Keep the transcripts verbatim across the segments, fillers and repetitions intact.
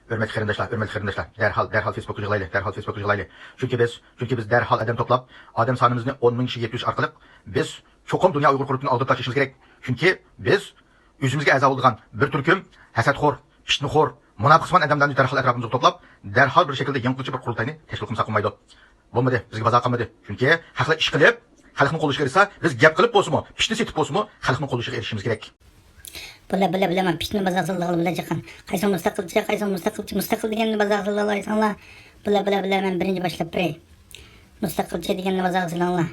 ھۆرمەتلىك قېرىنداشلار، ھۆرمەتلىك قېرىنداشلار، دەرھال، دەرھال فېيسبۇكقا يىغلايلى، دەرھال فېيسبۇكقا يىغلايلى. چۈنكى بىز، چۈنكى بىز دەرھال ئادەم توپلاپ، ئادەم سانىمىزنى ئون مىڭ كىشىگە يەتكۈزۈش ئارقىلىق، بىز چوقۇم دۇنيا ئۇيغۇر قۇرۇلتىيىنى ئالدىراپ تاشلىشىمىز كېرەك. چۈنكى بىز ئۆزىمىزگە ئەزا بولىدىغان بىر تۈركۈم ھەسەتخور، پىتنىخور، مۇناپىقسىمان ئادەملەرنى دەرھال ئەتراپىمىزغا توپلاپ، دەرھال بىر شەكىلدە يېڭىچە بىر قۇرۇلتاينى تەشكىل قىلمىساق بولمايدۇ. بولمىدى، بىزگە بازار قالمىدى. چۈنكى خەقلەر ئىش قىلىپ، خەلقنىڭ قوللىشىغا ئېرىشسە، بىز گەپ قىلىپ بولسىمۇ، پىتنە سېتىپ بولسىمۇ، خەلقنىڭ قوللىشىغا ئېرىشىشىمىز كېرەك. بىلە، بىلە، بىلە، مەن پىتنە بازار سالدىغىلى بىلە چاققان. قايسىڭ مۇستەقىلچى، قايسىڭ مۇستەقىلچى، مۇستەقىل دېگەننى بازار سالدىغىلايساڭلار. بىلە، بىلە، بىلە، مەن بىرىنچى باشلاپ بېرەي. مۇستەقىلچى دېگەننى بازار سالىڭلار.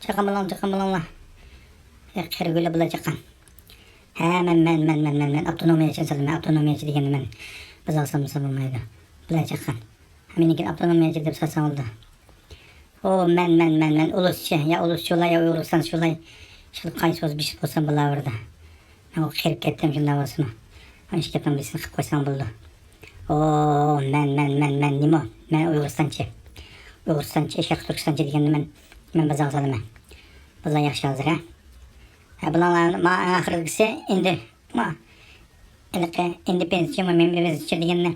چاققان بولۇڭ، چاققان بولۇڭلار. ئەي، قېرى گۈلە بىلە چاققان. ھە، مەن، مەن، مەن، مەن، مەن، مەن ئاپتونومىيەچىنى سالىمەن، ئاپتونومىيەچى دېگەننى مەن بازار سالمىسام بولمايدۇ. بىلە چاققان. مېنىڭكىنى ئاپتونومىيەچى دەپ سالساڭ بولىدۇ. ئۇ مەن، مەن، مەن، مەن ئۇلۇسچى، يا ئۇلۇسچۇلا، يا ئۇيغۇرىستانچۇلا، ئىشقىلىپ قايسى بولسا بىرسى بولسام بولىۋەردى. مەن ئۇ قېرىپ كەتتىم، شۇنداق بولسىمۇ. مانا ئىككى گەپنىڭ بىرسىنى قىلىپ قويساڭ بولىدۇ. ئۇ مەن، مەن، مەن، مەن نېمە؟ مەن ئۇيغۇرىستانچى. ئۇيغۇرىستانچى، شەرقىي تۈركىستانچى دېگەننى مەن، مەن بازارغا سالىمەن. بازار ياخشى ھازىر، ھە؟ ھە، بۇلارنىڭ ما-، ئاخىرقىسى ئىندى، ما-، ھېلىقى ئىندېپېندېنسچى، مېمبېندېنسچى دېگەننى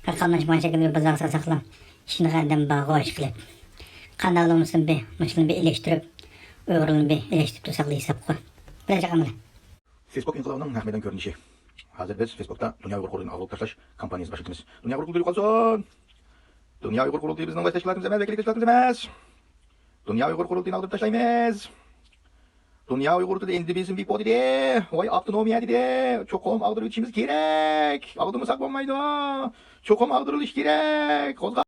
قاملاشمىغان شەكىلدە بىر بازارغا سالساقلا، شۇنداق ئادەم بارغۇ ئىشقىلىپ. قانداق بولمىسۇن بىر، مۇشۇلارنى بىر ئېلىشتۇرۇپ، ئۇيغۇرلارنى بىر ئېلىشتۇرۇپ تۇرساقلا ھېسابقۇ. بىلەن چاققان بىلەن. فېيسبۇك ئىنقىلابىنىڭ نەق مەيدان كۆرۈنۈشى. ھازىر بىز فېيسبۇكتا دۇنيا ئۇيغۇر قۇرۇلتىيىنى ئاغدۇرۇپ تاشلاش كامپانىيىسىنى باشلىتىمىز. دۇنيا ئۇيغۇر قۇرۇلتىيى يوقالسۇن! دۇنيا ئۇيغۇر قۇرۇلتىيى بىزنىڭ باش تەشكىلاتىمىز ئەمەس، ۋەكىللىك تەشكىلاتىمىز ئەمەس. دۇنيا ئۇيغۇر قۇرۇلتىيىنى ئاغدۇرۇپ تاشلايمىز. دۇنيا ئۇيغۇر تىلى ئىندېپېندېنس بىپو دېدى. ۋاي ئاپتونومىيە دېدى. چوقۇم ئاغدۇرۇۋېتىشىمىز كېرەك. ئاغدۇرمىساق بولمايدۇ. چوقۇم ئاغدۇرۇلۇشى كېرەك. قوزغاپ